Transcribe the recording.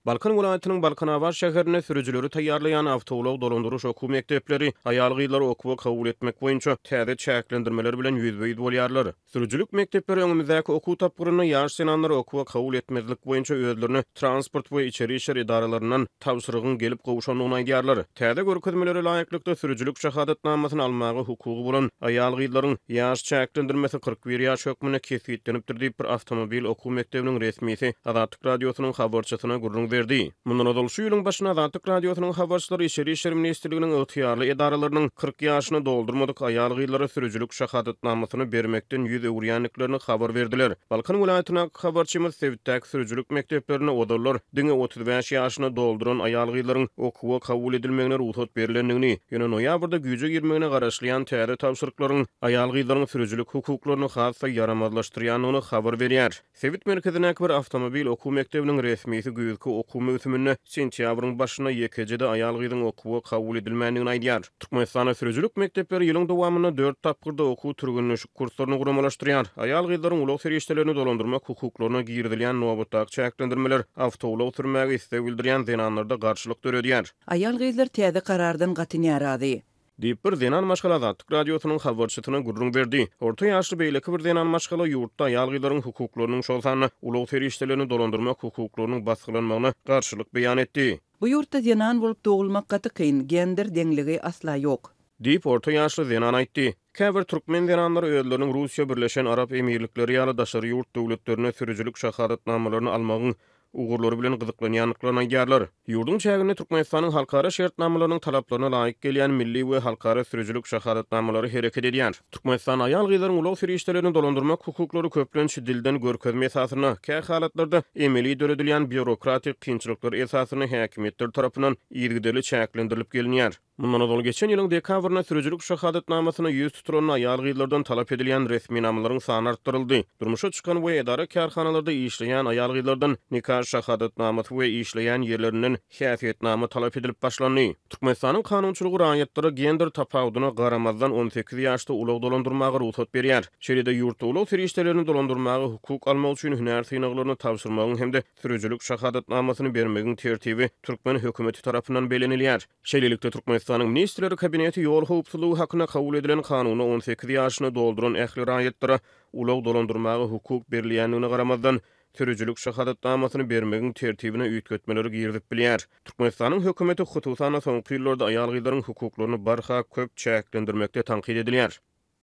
Balkan welaýatynyň Balkanabat şäherinde sürüjileri taýýarlaýan awtoulag dolandyryş okuw mekdepleri aýal-gyzlary okuwa kabul etmek boýunça täze çäklendirmeler bilen ýüzbe-ýüz bolýarlar. Sürüjilik mekdepleri öňümizdäki okuw tapgyrynda ýaş zenanlary okuwa kabul etmezlik boýunça özlerine transport we içeri işler edaralaryndan tabşyrygyň gelip gowşandygyny aýdýarlar. Täze görkezmelere laýyklykda, sürüjilik şahadatnamasyny almaga hukugy bolan aýal-gyzlaryň ýaş çäklendirmesi 41 ýaş hökmünde kesgitlenipdir diýip, bir awtomobil okuw mekdebiniň resmisi Azatlyk Radiosynyň habarçysyna gürrüň berdi. Mundan ozal şu ýylyň başynda Azatlyk Radiosynyň habarçylary Içeri işler ministrliginiň ygtyýarly edaralarynyň 40 ýaşyny doldurmadyk aýal-gyzlara sürüjilik şahadatnamasyny bermekden ýüz öwürýändiklerini habar berdiler. Balkan welaýatyndaky habarçymyz sebitdäki sürüjilik mekdeplerinde ozallar diňe 35 ýaşyny dolduran aýal-gyzlaryň okuwa kabul edilmegine rugsat berlendigini, ýöne noýabrda güýje girmegine garaşylýan täze tabşyryklaryň aýal-gyzlaryň sürüjilik hukuklaryny has-da ýaramazlaşdyrýandygyny habar berýär. Sebit merkezindäki bir awtomobil okuw mekdebiniň resmisi güýzki okuw möwsüminde sentýabryň başynda ýekeje-de aýal-gyzyň okuwa kabul edilmändigini aýdýar. Türkmenistanda sürüjilik mekdepleri ýylyň dowamynda dört tapgyrda okuw-türgenleşik kurslaryny guramalaşdyrýar. Aýal-gyzlaryň ulag serişdelerini dolandyrmak hukuklaryna girizilýän nobatdaky çäklendirmeler awtoulag sürmäge isleg bildirýän zenanlarda garşylyk döredýär. Aýal-gyzlar täze karardan gaty närazy. Diýip, bir zenan maşgala Azatlyk Radiosynyň habarçysyna gürrüň berdi. Orta ýaşly beýleki bir zenan maşgala ýurtda aýal-gyzlaryň hukuklarynyň, şol sanda ulag serişdelerini dolandyrmak hukuklarynyň basgylanmagyna garşylyk beýan etdi. Bu ýurtda zenan bolup dogulmak gaty kyn, gender deňligi asla ýok. Diýip, orta ýaşly zenan aýtdy. Käbir türkmen zenanlary özleriniň Russiýa, Birleşen Arap Emirlikleri ýaly daşary ýurt döwletlerinde sürüjilik şahadatnamalaryny almagyň ugurlary bilen gyzyklanýandyklaryny aýdýarlar. Ýurduň çäginde Türkmenistanyň halkara şertnamalarynyň talaplaryna laýyk gelýän milli we halkara sürüjilik şahadatnamalary hereket edýär. Türkmenistanda aýal-gyzlaryň ulag serişdelerini dolandyrmak hukuklary köplenç dilden görkezme esasynda, kähalatlarda emeli döredilýän býurokratik kynçylyklar esasynda häkimiýetler tarapyndan yzygiderli çäklendirilip gelinýär. Mundan ozal geçen ýylyň dekabrynda sürüjilik şahadatnamasyna ýüz tutulanda aýal-gyzlardan talap edilýän resminamalaryň sany artdyryldy. Durmuşa çykan we edara-kärhanalarda işleýän aýal-gyzlardan nika şahadatnamasy we işleýän ýerlerinden häsiýetnama talap edilip başlandy. Türkmenistanyň kanunçylygy raýatlara gender tapawudyna garamazdan 18 ýaşda ulag dolandyrmaga rugsat berýär. Şeýle-de ýurtda ulag serişdelerini dolandyrmaga hukuk almak üçin hünär synaglaryny tabşyrmagyň hem-de sürüjilik şahadatnamasyny bermegiň tertibi türkmen hökümeti tarapyndan bellenilýär. Şeýlelikde, Türkmenistanyň Ministrler Kabineti ýol howpsuzlygy hakynda kabul edilen Kanuna 18 ýaşyny dolduran ähli raýatlara ulag dolandyrmaga hukuk berilýändigine garamazdan, sürüjilik şahadatnamasyny bermegiň tertibine üýtgetmeleri girizip bilýär. Türkmenistanyň hökümeti, hususan-da, soňky ýyllarda aýal-gyzlaryň hukuklaryny barha köp çäklendirmekde tankyt edilýär.